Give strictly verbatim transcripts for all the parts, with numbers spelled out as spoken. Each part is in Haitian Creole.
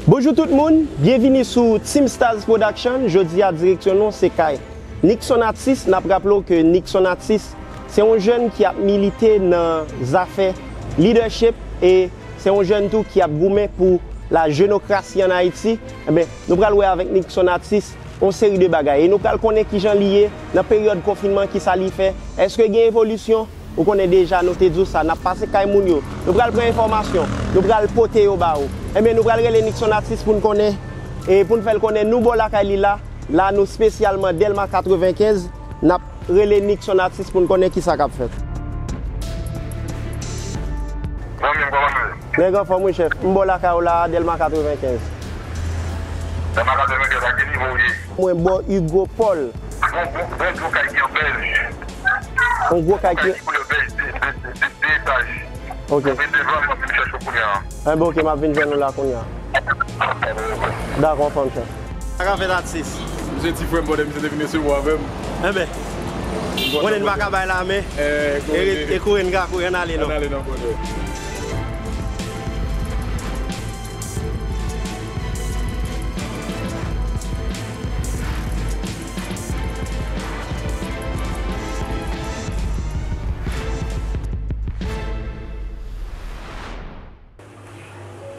Bonjou tout moun, byenvini sou Team Stars Production. Jodi a direksyon nou se kay Nixon Artiste. N ap raple w ke Nixon Artiste se yon jèn ki ap milite nan zafè leadership e se yon jèn tou ki ap goumen pou la jenokrasi ann Ayiti. Enben, nou pral wè avèk Nixon Artiste yon seri de bagay e nou pral konnen kijan li ye nan peryòd konfinman, kisa li fè, èske gen evolisyon. Ou konnen deja, nou te di w sa, n ap pase kay moun yo. Nou pral pran enfòmasyon, nou pral pote yo ba ou. Enben, nou pral rele Nixon Artiste pou n konnen, e pou n fè l konnen nou bò lakay li la. La, nou espesyalman Dèlma katrevenkenz, n ap rele Nixon Artiste pou n konnen kisa k ap fèt. Zanmi m, kòman nou ye? Nèg anfòm wi, chèf. M bò lakay ou la, Dèlma katrevenkenz. Dèlma katrevenkenz, a ki nivo w ye? Mwen bò Hugo Paul. Gon gwo, gon gwo kay ki an bèj. Yon gwo kay ki... Kay ki koulè bèj, de, de, de, de, de etaj. Ok. Kanpe devan, m ap vin chèche w kounye a. Enben, ok, m ap vin jwenn ou la kounye a. Dakò, anfòm, chèf. Sa k ap fèt, atis? Misye ti frè m, pandan misye te vin resevwa avè m. Enben, konnen n pa ka bay la men. Eh, e, e kouri n ka kouri, ann ale non. Ann ale non, brother.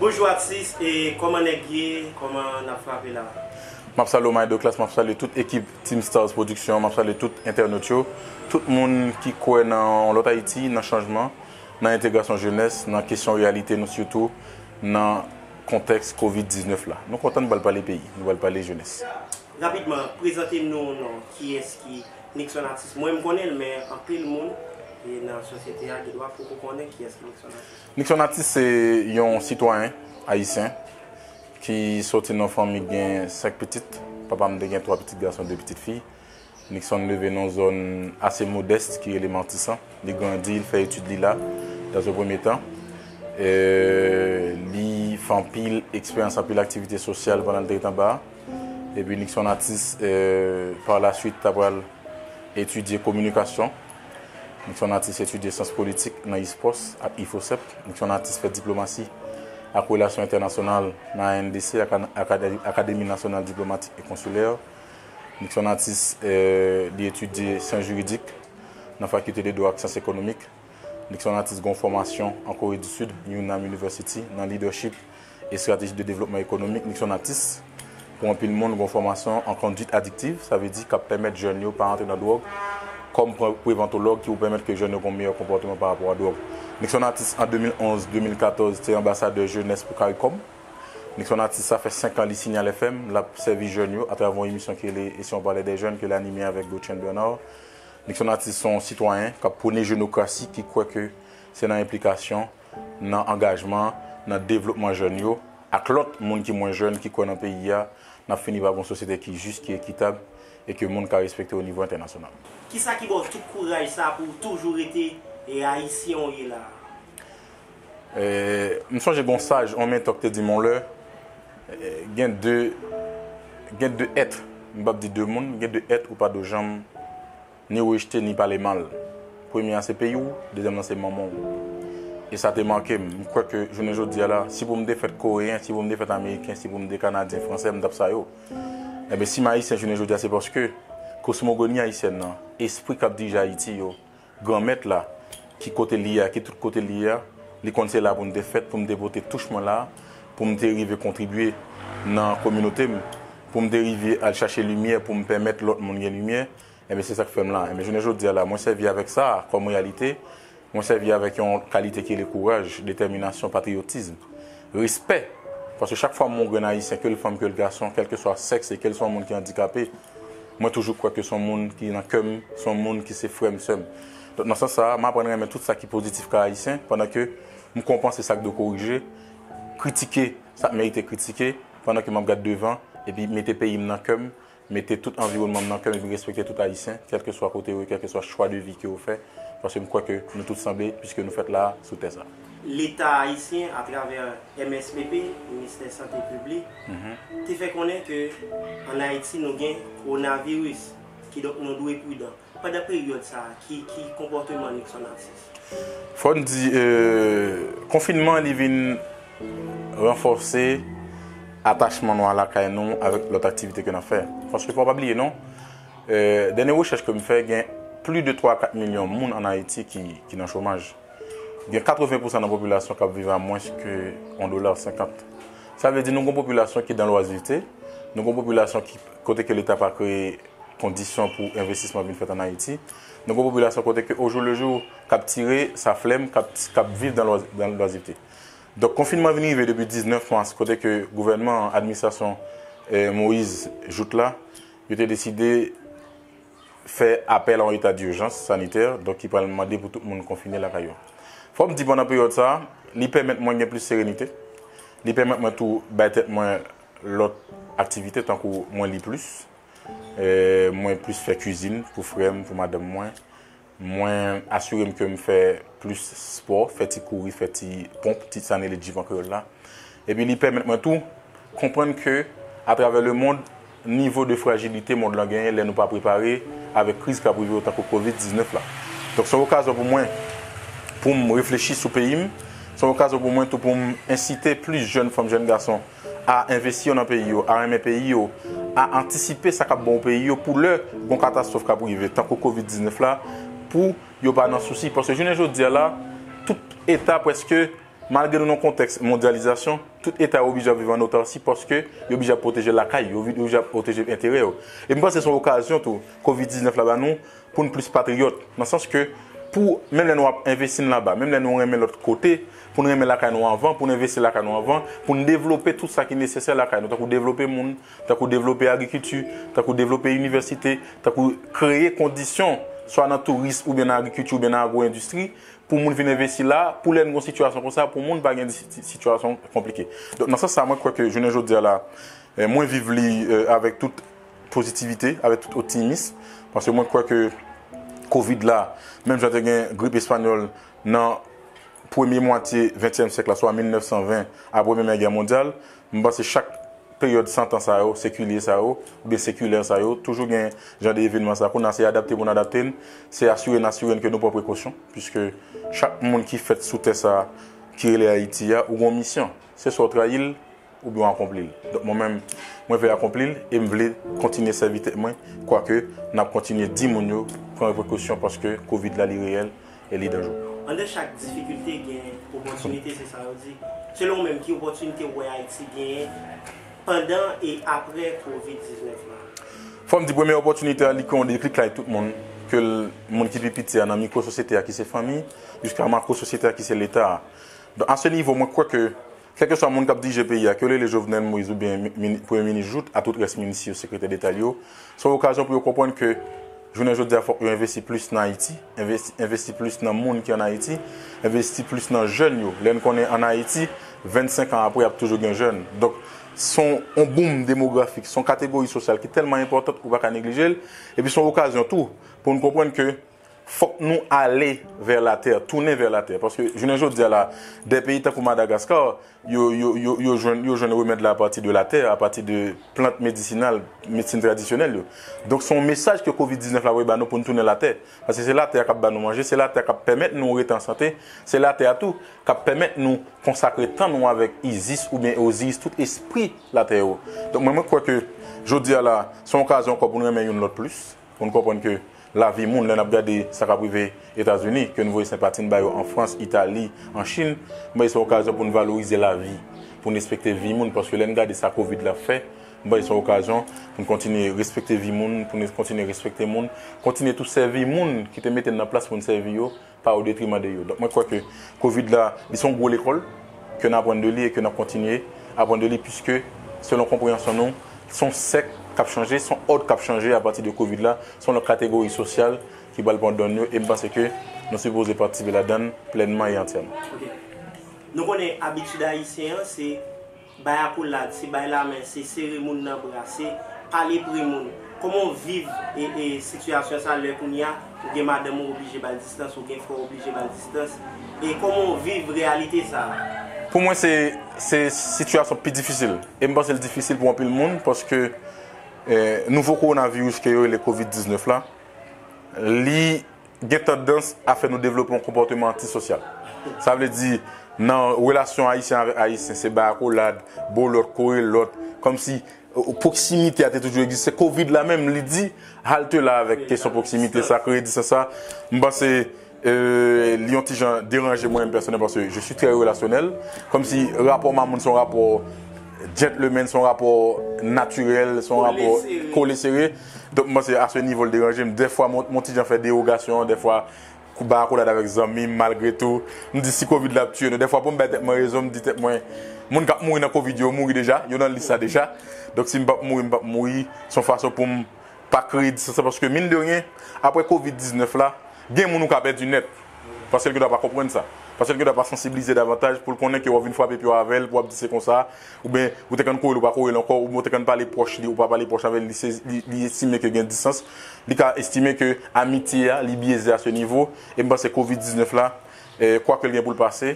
Bonjou atis, e kòman nèg ye, kòman n ap frape la? M ap salye w Maedoclass, m ap salye tout ekip Team Stars Production, m ap salye tout entènot yo, tout moun ki kwè nan yon lòt Ayiti, nan chanjman, nan entegrasyon jenès, nan kesyon reyalite nou sitou, nan kontèks kovid diznèf la. Nou kontan, nou pral pale peyi, nou pral pale jenès. Rapidman, prezante nou non, kiyès ki Nixon Artiste? Mwen, m konnen l, men anpil moun, e, nan sosyete a, gendwa poko konnen kiyès ki Nixon Artiste. Nixon Artiste se yon sitwayen ayisyen ki soti nan fanmi ki gen senk pitit. Papa m te gen twa pitit gason, de pitit fi. Nixon leve nan yon zòn ase modès ki rele Matisan. Li grandi, li fè etid li la, dans un premier temps. E, li fè anpil eksperyans, anpil aktivite sosyal pandan l te ret anba a. Epi Nixon Artiste, e, par la suite, ta pral etidye kominikasyon. Nixon Artiste etidye syans politik nan ISPOS ak IFOSEP. Nixon Artiste fè diplomasi ak relasyon entènasyonal nan A N D C, Aka-, Akade-, Akademi Nasyonal Diplomatik e Konsilè. Nixon Artiste, e, li etidye syans jiridik nan Fakilte de Dwa ak Syans Ekonomik. Nixon Artiste gen yon fòmasyon an Kore di Sid, Yunnan University, nan leadership e strateji de devlopman ekonomik. Nixon Artiste, pou anpil moun, gen yon fòmasyon an conduite addictive, sa vle di k ap pèmèt jèn yo pa antre nan dwòg, kòm pre-, prevantològ ki pou pèmèt ke jèn yo gen yon meyè konpòteman pa rapò a dwòg. Nixon Artiste, an de mil onz, de mil katòz, te anbasadè jenès pou CARICOM. Nixon Artiste, sa fè senk an li Signal F M, l ap sèvi jèn yo atravè yon emisyon ki rele E si on parlait des jeunes, ke l anime avèk Gotchen Bernard. Nixon Artiste se yon sitwayen k ap pwone jenokrasi, ki kwè ke se nan enplikasyon, nan angajman, nan devlopman jèn yo, ak lòt moun ki mwens jèn ki kwè nan peyi a, n ap fini pa gen yon sosyete ki jis, ki ekitab, e ke moun ka respekte o nivo entènasyonal. Kisa ki ba w tout kouraj sa pou w toujou rete, e, ayisyen w ye la a? E, m sonje gen yon saj, yon mentò k te di m yon lè, e, gen de, gen de èt, m p ap di de moun, gen de èt ou pa dwe janm ni rejte, ni pale mal. Premye a se peyi w, dezyèm nan se manman w. E sa te make m. M kwè ke jounen jodi a la, si pou m te fèt koreyen, si pou m te fèt ameriken, si pou m te kanadyen, fransè, m t ap sa yo. Enben, si m ayisyen jounen jodi a, se paske kosmogoni ayisyèn nan, espri k ap dirije Ayiti yo, Granmèt la, ki kote l ye a, ki tout kote l ye a, li konn se la pou m te fèt, pou m te pote touch mwen la, pou m te rive kontribye nan kominote m, pou m te rive al chache limyè, pou m pèmèt lòt moun gen limyè, enben, se sa k fè m la. Enben, jounen jodi a la, mwen sèvi avèk sa kòm reyalite, mwen sèvi avèk yon kalite ki rele kouraj, detèminasyon, patriyotis. Respè. Paske chak fwa m wè yon grenn ayisyen, ke l fanm, ke l gason, kèlkeswa sèks, e ke l se yon moun ki andikape, mwen toujou kwè ke se yon moun ki nan kè m, se yon moun ki se frè m, sè m. Donk, nan sans sa a, m aprann renmen tout sa ki pozitif ka ayisyen, pandan ke m konpanse sa k dwe korije, kritike sa k merite kritike, pandan ke m ap gad devan, epi mete peyi m nan kè m, mete tout anviwònman m nan kè m epi respekte tout ayisyen, kèlkeswa kote yo ye, kèlkeswa chwa de vi ke yo fè, paske m kwè ke nou tout sanble, piske nou fèt la a, sou tè sa a. Leta ayisyen, atravè M S P P, Ministè Sante Piblik, te fè konnen ke ann Ayiti nou gen kowonaviris, kidonk nou dwe pridan. Pandan peryòd sa a, ki, ki konpòteman Nixon Artiste? Fò n di, e, konfinman li vin ranfòse atachman nou a lakay nou avèk lòt aktivite ke n ap fè. Paske fò w pa bliye non, eh, dènye rechèch ke m fè, gen plis de twa a kat milyon moun ann Ayiti ki, ki nan chomaj. Gen katreven pousan nan popilasyon k ap viv a mwens ke yon dola senkant. Sa vle di nou gen yon popilasyon ki dan lwazivte, nou gen yon popilasyon ki, kote ke Leta pa kreye kondisyon pou envestisman vin fèt ann Ayiti. Nou gen yon popilasyon kote ke ojou lejou k ap tire sa flèm, k ap, k ap viv dan lwa-, dan lwazivte. Donk konfinman vin rive depi diznèf mas, kote ke gouvènman an, administrasyon, eh, Moïse jouk la, yo te deside fè apèl a yon eta dijans sanitè, donk ki pral mande pou tout moun konfine lakay yo. Fò m di pandan peryòd sa a, li pèmèt mwen gen plis serenite. Li pèmèt mwen tou bay tèt mwen lòt aktivite, tankou mwen li plis, eh, mwen plis fè kwizin pou frè m, pou madanm mwen. Mwen asire m ke m fè plis spò, fè ti kouri, fè ti ponp, ti sa n rele jim an kreyòl la. Epi li pèmèt mwen tou konprann ke atravè lemond, nivo de frajilite mond lan genyen lè nou pa prepare avèk kriz k ap rive yo tankou kovid diznèf la. Donk se yon okazyon pou mwen, pou m reflechi sou peyi m. Se yon okazyon pou mwen tou pou m ensite plis jèn fanm, jèn gason a envesti yo nan peyi yo, a renmen peyi yo, a antisipe sa k ap bon peyi yo pou lè gon katastwòf k ap rive, tankou kovid diznèf la, pou yo pa nan sousi. Paske jounen jodi a la, tout eta prèske, malgre nou nan kontèks mondyalizasyon, tout eta yo oblije ap viv an otarsi paske yo oblije ap pwoteje lakay yo, yo oblije ap pwoteje enterè yo. E m panse se yon okazyon tou, kovid diznèf la ba nou, pou n plis patriyòt, nan sans ke pou, menm lè nou ap envesti n laba, menm lè nou renmen lòt kote, pou n renmen lakay nou anvan, pou n envesti lakay nou anvan, pou n devlope tout sa ki nesesè lakay nou, tankou devlope moun, tankou devlope agrikilti, tankou devlope inivèsite, tankou kreye kondisyon, swa nan touris oubyen nan agrikilti oubyen nan agwo-endistri, pou moun vin envesti la, pou lè n gon sitiyasyon konsa, pou moun pa gen si-, sitiyasyon konplike. Donk, nan sans sa, mwen kwè ke jounen jodi a la, eh, mwen viv li, eh, avèk tout pozitivite, avèk tout optimis, paske mwen kwè ke kovid la, menm jan te gen grip espanyòl nan premye mwatye ventyèm syèk la, swa mil nèf san ven, a Premye Gè mondyal, m panse chak peryòd san tan sa yo, sekilye sa yo, oubyen sekilè sa yo, toujou gen jan de evènman sa. Kounye a, se adapte pou n adapte n, se asire n asire n ke nou pran prekosyon, piske chak moun ki fèt sou tè sa ki rele Ayiti a, ou gen yon misyon. Se swa w trayi l, oubyen w akonpli l. Donk mwen menm, mwen vle akonpli l e m vle kontinye sèvi tèt mwen, kwake n ap kontinye di moun yo pran prekosyon paske kovid la li reyèl e li danjere. Anndan chak difikilte gen opòtinite, se sa yo di. Selon w menm, ki opòtinite w wè Ayiti genyen pandan e apre kovid diznèf la? Fò m di premye opòtinite a, li ke yon deklik la tout moun, ke l, moun ki pi piti a nan mikwo sosyete a ki se fanmi, jiska makwo sosyete a ki se leta a. Donk, a se nivo, mwen kwè ke kèlkeswa moun k ap dirije peyi a, ke yo rele Jovenel Moïse oubyen mi-, mini-, Premye Minis Jouthe, a tout rès minis yo, sekretè deta l yo, se yon okazyon pou yo konprann ke jounen jodi a, fòk yo envesti plis nan Ayiti, envesti, envesti plis nan moun ki ann Ayiti, envesti plis nan jèn yo. Lè n konnen ann Ayiti, vennsenk an apre, ap toujou gen jèn. Donk, se yon, yon boom demografik, se yon kategori sosyal ki tèlman enpòtan ou pa ka neglije l. Epi se yon okazyon tou pou n konprann ke fòk nou ale vè latè, tounen vè latè. Paske jounen jodi a la, de peyi tankou Madagaskar, yo, yo, yo, yo jwenn, yo jwenn remèd la apati de latè, apati de plant medisinal, medsin tradisyonèl yo. Donk, se yon mesaj ke kovid diznèf la voye ba nou pou n tounen latè. Paske se latè a k ap ba nou manje, se latè a k ap pèmèt nou rete an sante, se latè a tou k ap pèmèt nou konsakre tan nou avèk Izis oubyen Oziris, tout espri latè yo. Donk, mwen, mwen kwè ke jodi a la, se yon okazyon ankò pou n renmen youn lòt plis, pou n konprann ke lavi moun, lè n ap gade sa k ap rive Etazini, ke n voye senpati n ba yo an Frans, Itali, an Chin, m panse se yon okazyon pou n valorize lavi, pou n respekte vi moun, paske lè n gade sa kovid la fè, m panse se yon okazyon pou n kontinye respekte vi moun, pou n kontinye respekte moun, kontinye tou sèvi moun ki te mete n nan plas pou n sèvi yo, pa o detriman de yo. Donk, mwen kwè ke kovid la, li se yon gwo lekòl, ke n aprann de li e ke n ap kontinye aprann de li, piske, selon konpreyansyon nou, se yon sèk k ap chanje, se yon òd k ap chanje apati de kovid la, se yon lòt kategori sosyal ki pral pran dòn yo, e m panse ke nou sipoze patisipe ladan l plènman e antyèman. Ok. Nou konnen abitid ayisyen an, se bay akolad, se bay lamen, se sere moun nan bra, se pale pre moun. Kòman w viv e, e sitiyasyon sa lè kounye a ou gen madanm ou oblije ba l distans, ou gen frè w oblije ba l distans? E kòman w viv reyalite sa a? Pou mwen, se, se sitiyasyon pi difisil. E m panse l difisil pou anpil moun paske, eh, nouvo kowonaviris ke yo rele kovid diznèf la, li gen tandans a fè nou devlope yon konpòteman antisosyal. Sa vle di, Nan relasyon ayisyen avèk ayisyen, se bay akolad, bo lòt, kore lòt, kòmsi pwoksimite a te toujou egziste. Kovid la menm, li di halte la avèk kesyon pwoksimite sa, kreye distans sa. M panse, euh, li yon ti jan deranje mwen menm pèsonèl, paske je suis très relationnel. Kòmsi rapò m a moun se yon rapò gentleman, se yon rapò natirèl, se yon rapò kole sere. Donk, m panse a se nivo l deranje m. Dèfwa, m, m ti jan fè dewogasyon, dèfwa, kou bay akolad avèk zanmi m, malgre tou. M di si kovid la ap tiye nou. Dèfwa pou m bay tèt mwen rezon, m di tèt mwen, moun k ap mouri nan kovid yo mouri deja, yo nan lis la deja. Donk si m p ap mouri, m p ap mouri. Se yon fason pou m pa kreye distans lan, paske mine de rien, apre kovid diznèf la, gen moun ou ka pèdi nèt. Paske l gendwa pa konprann sa. Paske l gendwa pa sansibilize davantaj pou l konnen ke w ap vin frape pye w avè l, pou w ap di se konsa, oubyen ou te konn kore l, ou pa kore l ankò, oubyen ou te konn pale pwòch li, ou pa pale pwòch avè l, li, li, li estime ke gen distans. Li ka estime ke amitye a, li byeze a se nivo. E m panse kovid diznèf la, eh, kwake l gen pou l pase,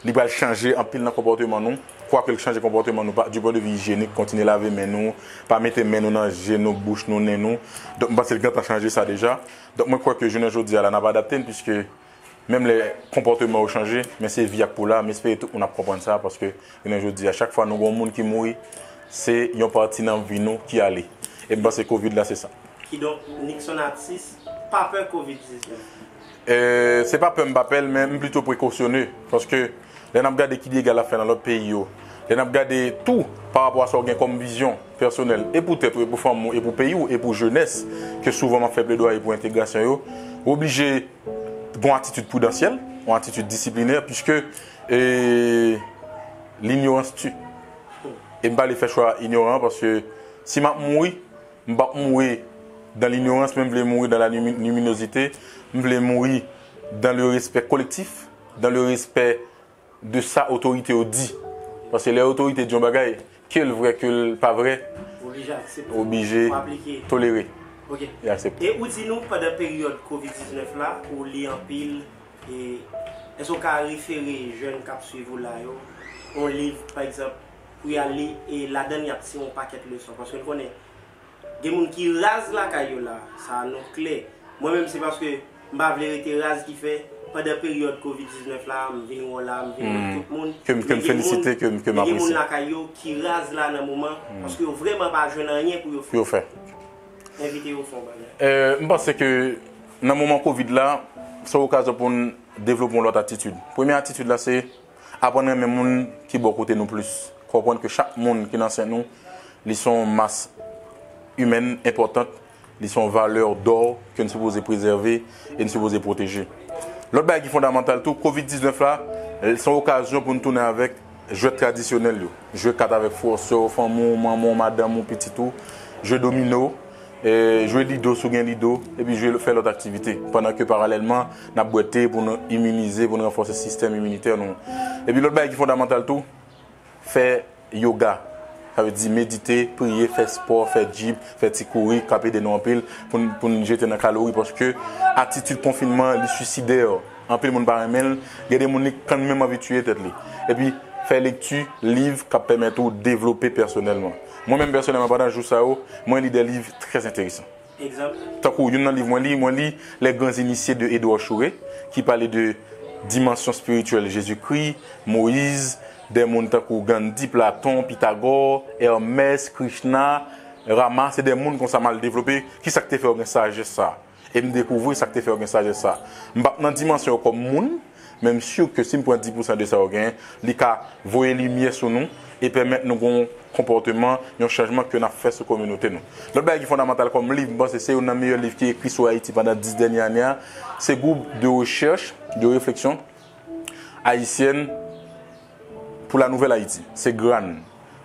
li pral chanje anpil nan konpòteman nou. Kwake l chanje konpòteman nou, pa, du point de vue ijyenik, kontinye lave men nou, pa mete men nou nan je nou, bouch nou, nen nou. Donk, m panse l gentan chanje sa deja. Donk, mwen kwè ke jounen jodi a la, n ap adapte n, piske menm lè konpòteman yo chanje, men se vi ak pou la, m espere tout moun ap konprann sa, paske jounen jodi a, chak fwa nou gen yon moun ki mouri, se yon pati nan vi nou ki ale. E m panse kovid la, se sa. Kidonk, Nixon Artiste, pa pè kovid diznèf. Eh, se pa pè m pa pè l, men m plito prekosyone, paske lè n ap gade ki dega l ap fè nan lòt peyi yo, lè n ap gade tou pa rapò a sa w gen kòm vizyon pèsonèl, e pou tèt ou, e pou fanmi w, e pou peyi w, e pou jenès, ke souvan m ap fè pledwaye pou entegrasyon yo, ou oblije gen yon atitid pridansyèl, yon atitid disiplinè, piske, eh, l'ignorance tue. E m pa vle fè chwa inyoran, paske si m ap mouri, m p ap mouri dans l'ignorance, men m vle mouri dans la lumi-, luminosité. M vle mouri dans le respect collectif, dans le respect de sa otorite yo di. Paske lè otorite di yon bagay, ke l vrè, ke l pa vrè, oblije aksepte, oblije tolere e aksepte. Ok. E ou di nou, pandan peryòd kovid diznèf la, ou li anpil, e èske w ka refere jèn k ap swiv ou la yo, yon liv, pa egzanp, pou y al li, e ladan l, y ap tire yon pakèt leson? Paske n konnen, gen moun ki raz lakay yo la, sa nou klè. Mwen menm, se paske m pa vle rete raz ki fè, pandan peryòd kovid diznèf la, m vin wè w la, m vin wè tout moun. Ke m, ke m felisite, ke m, ke m apresye. Men gen moun lakay yo ki raz la nan moman, paske yo vrèman pa jwenn anyen pou yo fè. Pou yo fè. Envite yo fè yon bagay. Euh, m panse ke nan moman kovid la, se yon okazyon pou n devlope yon lòt atitid. Premye atitid la, se aprann renmen moun ki bò kote nou plis. Konprann ke chak moun ki nan sen nou, li se yon mas imèn enpòtan, li se yon valè dò ke n sipoze prezève e n sipoze pwoteje. Lòt bagay ki fondamantal tou, kovid diznèf la, se yon okazyon pou n tounen avèk jwèt tradisyonèl yo. Jwe kat avèk frè w, sè w, fanmi w, manman w, madanm ou, pitit ou, jwe domino, eh, jwe lido si w gen lido, epi jwe, fè lòt aktivite. Pandan ke paralèlman, n ap bwè te pou nou iminize, pou nou ranfòse sistèm iminitè nou. Epi lòt bagay ki fondamantal tou, fè yoga. Sa vle di medite, priye, fè spò, fè gym, fè ti kouri, k ap ede nou anpil pou n, pou n jete nan kalori, paske atitid konfinman, li swisidè. Anpil moun pa renmen l, gen de moun li kanmenm anvi tiye tèt li. Epi, fè lekti, liv k ap pèmèt ou devlope pèsonèlman. Mwen menm pèsonèlman, pandan jou sa yo, mwen li de liv trè enteresan. Egzanp? Tankou youn nan liv mwen li, mwen li Les Grands Initiés de Edward Shouré, ki pale de dimansyon espirityèl Jezikri, Moyiz, de moun tankou Gandhi, Platon, Pythagore, Hermès, Krishna, Rama, se de moun konsa m al devlope. Kisa k te fè yo gen sajès sa? E m dekouvri sa k te fè yo gen sajès sa. M p ap nan dimansyon yo kòm moun, men m si ke si m pran dis pousan de sa yo genyen, li ka voye limyè sou nou e pèmèt nou gon konpòteman, yon chanjman ke n ap fè sou kominote nou. Lòt bagay ki fondamantal kòm liv, m panse se youn nan meyè liv ki ekri sou Ayiti pandan dis dènye ane a, se Groupe de recherche, de réflexion haïtienne pour la Nouvelle Haïti. Se GRAN.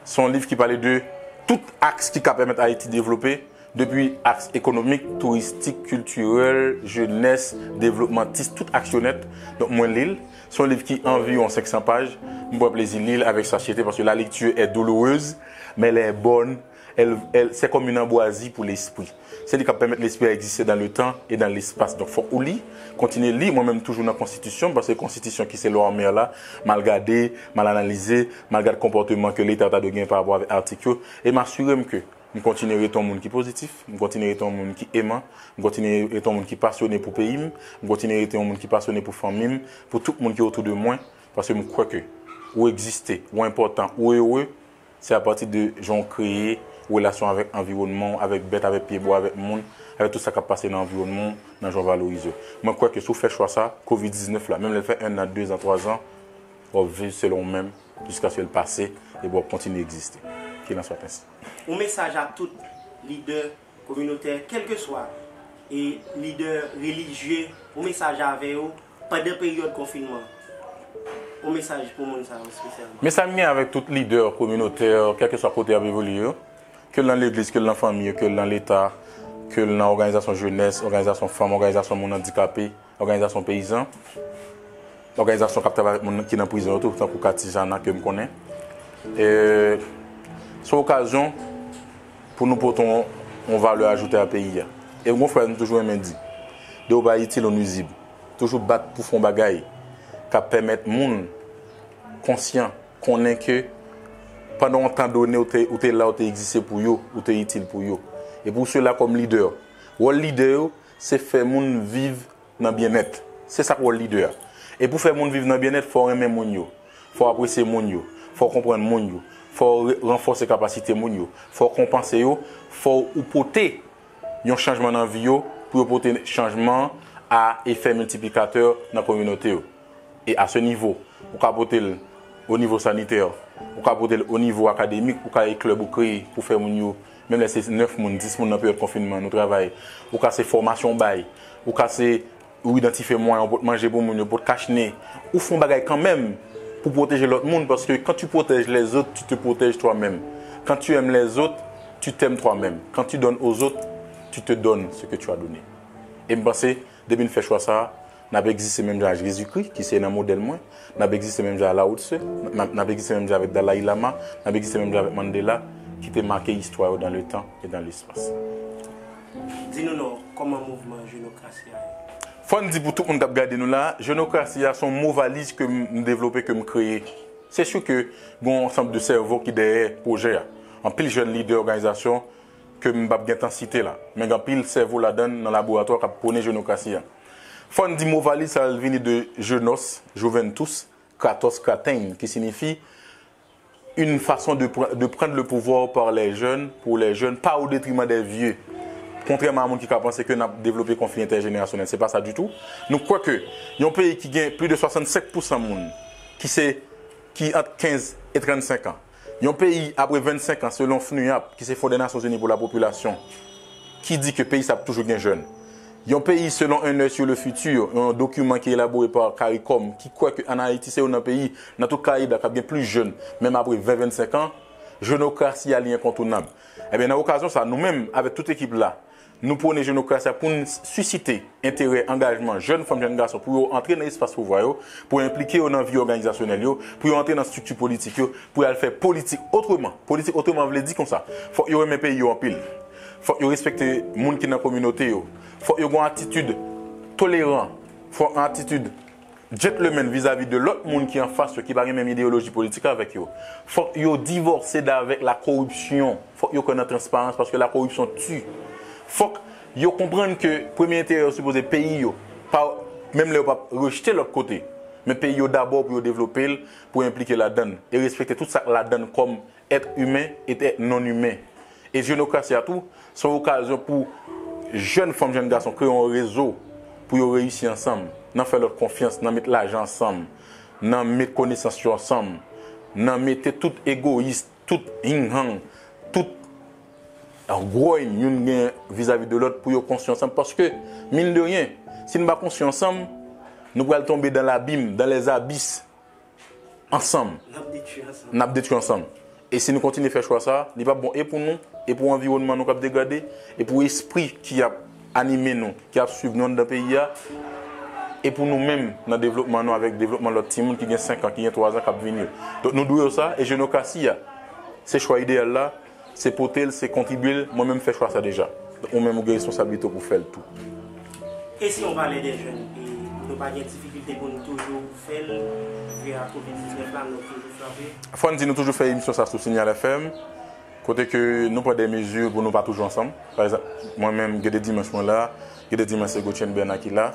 Se yon liv ki pale de tout aks ki ka pèmèt Ayiti devlope, depi aks ekonomik, touristik, kiltirèl, jenès, devlopmantis, tout aks yo nèt. Donk, mwen li l. Se yon liv ki anviwon senk san paj. M pran plezi li l avèk sasyete, paske la lecture est douloureuse, mais elle est bonne. Elle, elle, c'est comme une ambroisie pour l'esprit. Se li k ap pèmèt lespri a egziste dans le temps et dans l'espace. Donk, fòk ou li, kontinye li. Mwen menm, toujou nan konstitisyon, paske konstitisyon ki se lwa anmè la, m al gade, m al analize, m al gade konpòteman ke Leta ta dwe gen pa rapò avèk atik yo, e m asire m ke m kontinye rete yon moun ki pozitif, m kontinye rete yon moun ki eman, m kontinye rete yon moun ki pasyone pou peyi m, m kontinye rete yon moun ki pasyone pou fanmi m, pou tout moun ki otou de mwen, Paske m kwè ke ou egziste, ou enpòtan, ou ere, se apati de jan w kreye relasyon avèk anviwònman w, avèk bèt, avèk pyebwa, avèk moun, avèk tout sa k ap pase nan anviwònman w, nan jan w valorize w. Mwen kwè ke si w fè chwa sa, kovid diznèf la, menm lè l fè en an, de zan, twa zan, w ap viv selon w menm, jiskaske l pase, epi w ap kontinye egziste. Qu'il en soit ainsi. Yon mesaj a tout lidè kominotè, kèlkeswa e lidè relijye, yon mesaj avè yo pandan peryòd konfinman. Yon mesaj pou moun sa yo espesyalman. Mesaj m gen avèk tout lidè kominotè, kèlkeswa kote y ap evolye yo, ke l nan legliz, ke l nan fanmi yo, ke l nan Leta, ke l nan òganizasyon jenès, òganizasyon fanm, òganizasyon moun andikape, òganizasyon peyizan, òganizasyon k ap travay avèk moun ki nan prizon yo tou, tankou Katijana ke m konnen. E, se yon okazyon pou nou pote yon, yon valè ajoute a peyi a. E yon frè m toujou renmen di, depi w pa itil, ou nwizib. Toujou bat pou fè yon bagay k ap pèmèt moun konsyan, konnen ke pandan yon tan done, ou te, ou te la, ou te egziste pou yo, ou te itil pou yo. E pou sila kòm lidè, wòl lidè yo, se fè moun viv nan byennèt. Se sa k wòl lidè a. E pou fè moun viv nan byennèt, fò w renmen moun yo, fò w apresye moun yo, fò w konprann moun yo, fò w re- ranfòse kapasite moun yo, fò w konpanse yo, fò w pote yon chanjman nan vi yo, pou yo pote chanjman a efè miltiplikatè nan kominote yo. E a se nivo, ou ka pote l o nivo sanitè, ou ka pote l o nivo akademik, ou ka gen klèb ou kreye pou fè moun yo, menm lè se nèf moun, dis moun nan peryòd konfinman, nou travay, ou ka se fòmasyon w bay, ou ka se ou idantifye mwayen ou pot manje pou moun yo, pot kach ne, ou fè yon bagay kanmenm pou pwoteje lòt moun, paske quand tu protèges les autres, tu te protèges toi-même. Quand tu aimes les autres, tu t'aimes toi-même. Quand tu donnes aux autres, tu te donnes ce que tu as donné. E m panse, depi n fè chwa sa a, n ap egziste menm jan a Jezikri, ki se nan modèl mwen, n ap egziste menm jan a Lao Tse, n ap, n ap egziste menm jan avèk Dalai Lama, n ap egziste menm jan avèk Mandela, ki te make istwa yo dans le temps et dans l'espace. Di nou non, kòman mouvman jenokrasi a ye? Fò n di pou tout moun k ap gade nou la, jenokrasi a se yon mo valiz ke m devlope, ke m kreye. Se si ke gen yon ansanm de sèvo ki dèyè pwojè a. Anpil jèn lidè òganizasyon ke m p ap gen tan site la. Men gen anpil sèvo ladan l nan laboratwa k ap pwone jenokrasi a. Fò n di mo valiz sa a vini de jeunesse, juventus, kratos, kratein, ki siyifi une façon de, pr- de prendre le pouvoir par les jeunes, pour les jeunes, pas au détriment des vieux. Kontrèman a moun ki ka panse ke n ap devlope konfli entèjenerasyonèl, se pa sa ditou. Nou kwè ke yon peyi ki gen plis de swasannsenk pousan moun ki se ki ant kenz e trannsenk an, yon peyi apre vennsenk an selon FNUAP, ki se Fon dè Nasyonzini pou la Popilasyon, ki di ke peyi sa ap toujou gen jèn. Yon peyi selon Un œil sur le futur, yon dokiman ki elabore pa CARICOM, ki kwè ke ann Ayiti se youn nan peyi nan tout Karayib la k ap gen plis jèn, menm apre ven, vennsenk an, jenokrasi a li enkontounab. Ebyen, nan okazyon sa, nou menm, avèk tout ekip la, nou pwone jenokrasi a pou n sisite enterè, angajman jèn fanm, jèn gason pou yo antre nan espas pouvwa yo, pou yo enplike yo nan vi òganizasyonèl yo, pou yo antre nan estrikti politik yo, pou y al fè politik otreman. Politik otreman vle di konsa, fòk yo renmen peyi yo anpil. Fòk yo respekte moun ki nan kominote yo. Fòk yo gen yon atitid toleran. Fòk yon atitid gentleman vizavi de lòt moun ki anfas yo, ki pa gen menm ideyoloji politik avèk yo. Fòk yo divòse davèk la koripsyon. Fòk yo kwè nan transparans, paske la koripsyon tue. Fòk yo konprann ke premye enterè yo sipoze peyi yo, pa, menm lè yo p ap rejte lòt kote, men peyi yo dabò pou yo devlope l, pou yo enplike ladan l, e respekte tout sa k ladan l kòm èt imen e èt non imen. E jenokrasi a tou, se yon okazyon pou jèn fanm, jèn gason kreye yon rezo pou yo reyisi ansanm, nan fè lòt konfyans, nan met lajan ansanm, nan met konesans yo ansanm, nan mete tout egoyis, tout hinghang, tout gwòy youn gen vizavi de lòt pou yo konstwi ansanm. Paske, mine de rien, si nou pa konstwi ansanm, nou pral tonbe dans l'abîme, dans les abysses, ansanm. N ap detwi ansanm. N ap detwi ansanm. E si nou kontinye fè chwa sa a, li p ap bon e pou nou, e pou anviwònman nou k ap degrade, e pou espri ki ap anime nou, ki ap swiv nou anndan peyi a, e pou nou menm nan devlopman nou avèk devlopman lòt timoun ki gen senk an, ki gen twa zan k ap vini yo. Donk nou dwe yo sa, e jenokrasi a, se chwa ideyal la, se pote l, se kontribye l, mwen menm m fè chwa sa deja. Donk ou menm ou gen responsablite w pou fè l tou. E si on valè dè jèn, e nou pa gen difikilte pou nou toujou fè l, via kovid diznèf la, nou toujou frape? Fò n di nou toujou fè emisyon sa sou Signal F M, kote ke nou pran de mezi pou nou pa toujou ansanm. Pa egzanp, mwen menm, gen de dimanch mwen la, gen de dimanch se Gauthier Bernard ki la.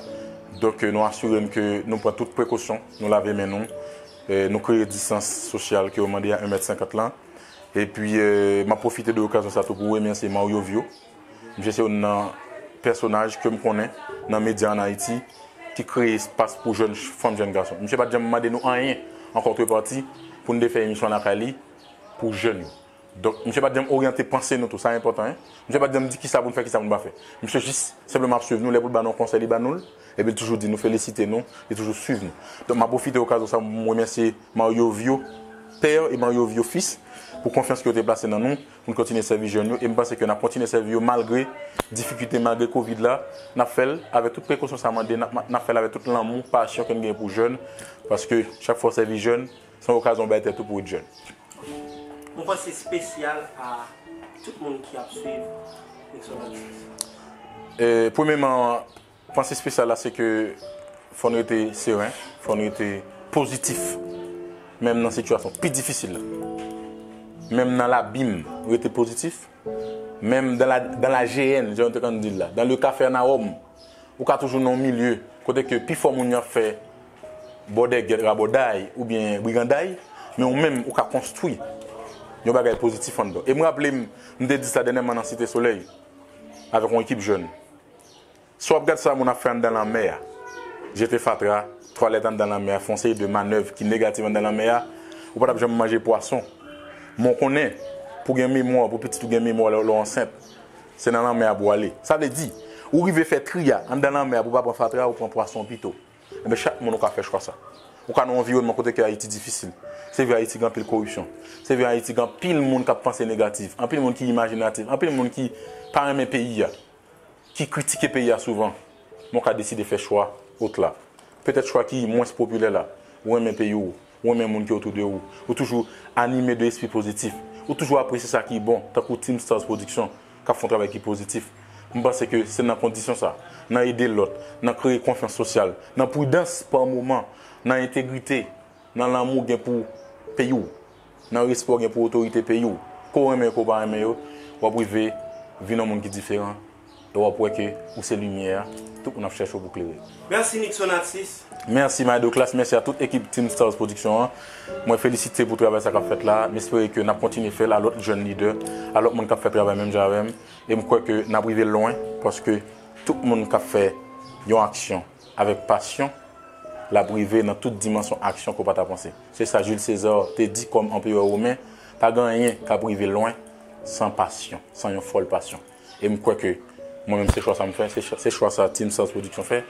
Donk, nou asire n ke nou pran tout prekosyon, nou lave men nou, Eh, nou kreye distans sosyal ke yo mande a en mèt senkant lan. Epi, eh, m ap pwofite de okazyon sa tou pou remèsye Mario Vio. Misye se youn nan pèsonaj ke m konnen nan medya ann Ayiti ki kreye espas pou jèn fanm, jèn gason. Misye pa t janm mande nou anyen an kontreparti pou n te fè emisyon lakay li pou jèn yo. Donk, misye pa t janm oryante panse nou tou, sa enpòtan, en. Misye pa t janm di kisa pou n fè, kisa pou n pa fè. Misye jis senpleman ap swiv nou, lè pou l ba nou yon konsèy, li ba nou l, epi l toujou di nou, felisite nou, li toujou swiv nou. Donk, m ap pwofite okazyon sa pou m remèsye Mario Vio pè e Mario Vio fis pou konfyans ke yo te plase nan nou, pou n kontinye sèvi jèn yo, e m panse ke n ap kontinye sèvi yo malgre difikilte, malgre kovid la, n ap fè l avèk tout prekosyon sa mande, n ap, n ap fè l avèk tout lanmou, pasyon ke n gen pou jèn, paske chak fwa w sèvi jèn, se yon okazyon w bay tèt ou pou w ret jèn. Yon panse espesyal a tout moun ki ap swiv Nixon Artist. E, premyeman, panse espesyal la se ke fò n rete seren, fò n rete pozitif, menm nan sitiyasyon pi difisil la. Menm nan labim, rete pozitif. Menm dans la, dans la géhenne, jan yo te konn di l la, dans le capharnaüm, ou ka toujou nan yon milye kote ke pifò moun yo ap fè bòdègèt, rabòday oubyen briganday, men ou menm ou ka konstwi yon bagay pozitif anndan. E m raple m, m te di sa dènyèman nan Site Solèy avèk yon ekip jèn. Si w ap gad sa moun ap fè anndan lanmè a, jete fatra, twalèt anndan lanmè a, fè yon seri de manèv ki negatif anndan lanmè a, ou pa t ap janm manje pwason. Men w konnen, pou w gen memwa, pou pitit ou gen memwa lè lè w ansent, se nan lanmè a pou w ale. Sa vle di, ou rive fè tri a anndan lanmè a pou w pa pran fatra, ou pran pwason pito. Enben, chak moun ou ka fè chwa sa. Ou ka nan yon anviwònman kote ke Ayiti difisil. Se vre Ayiti gen anpil koripsyon. Se vre Ayiti gen anpil moun k ap panse negatif, anpil moun ki imajinatif, anpil moun ki pa renmen peyi a, ki kritike peyi a souvan, men w ka deside fè chwa otla. Petèt chwa ki mwens popilè la, ou renmen peyi w, ou renmen moun ki otou de ou, ou toujou anime de espri pozitif, ou toujou apresye sa ki bon, tankou Team Stars Production k ap fè yon travay ki pozitif. M panse ke se nan kondisyon sa, nan ede lòt, nan kreye konfyans sosyal, nan pridans pa moman, nan entegrite, nan lanmou w gen pou peyi w, nan respè w gen pou otorite peyi w, ke w renmen yo, ke w pa renmen yo, w ap rive vin yon moun ki diferan, e w ap wè ke ou se limyè a tout moun ap chèche w pou klere. Mèsi Nixon Artist. Mèsi My Douglas, mèsi a tout ekip Team Stars Production an. Mwen felisite pou travay sa k ap fèt la, m espere ke n ap kontinye fè l a lòt jèn lidè, a lòt moun k ap fè travay menm jan avè m, e m kwè ke n ap rive lwen, paske tout moun k ap fè yon aksyon avèk pasyon, l ap rive nan tout dimansyon aksyon ke w pa ta panse. Se sa Jules César te di kòm anperè women, pa gen anyen k ap rive lwen san pasyon, san yon fòl pasyon. E m kwè ke mwen menm se chwa sa m fè, se chwa, se chwa sa Team Stars Production fè,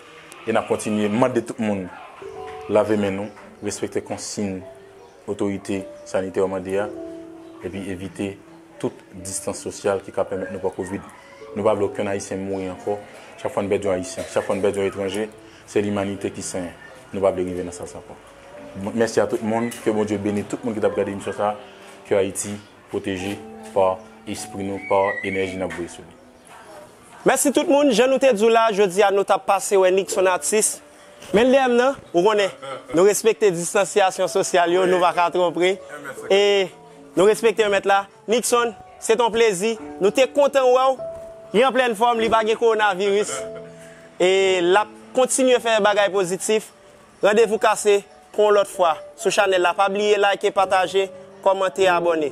e n ap kontinye mande tout moun lave men nou, respekte konsiy otorite sanitè yo mande a, epi evite tout distans sosyal ki ka pèmèt nou pran kovid. Nou pa vle okenn Ayisyen mouri ankò. Chak fwa n pèdi yon Ayisyen, chak fwa n pèdi yon etranje, se limanite ki senyen. Nou pa vle rive nan sa ankò. Mèsi a tout moun, ke Bondye beni tout moun ki t ap gade emisyon sa, ke Ayiti pwoteje pa espri nou, pa enèji n ap voye sou li. Mèsi tout moun, jan nou te di w la, jodi a nou t ap pase wè Nixon Artist. Men l dèyè m nan, ou konnen, nou respekte distansyasyon sosyal yo, nou pa ka twò pre. E nou respekte yon mèt la. Nixon, se t on plezi. Nou te kontan wè w. Li an plèn fòm, li pa gen kowonaviris. E l ap kontinye fè bagay pozitif. Randevou kase pou yon lòt fwa sou chanèl la. Pa bliye like, pataje, kòmante, abòne.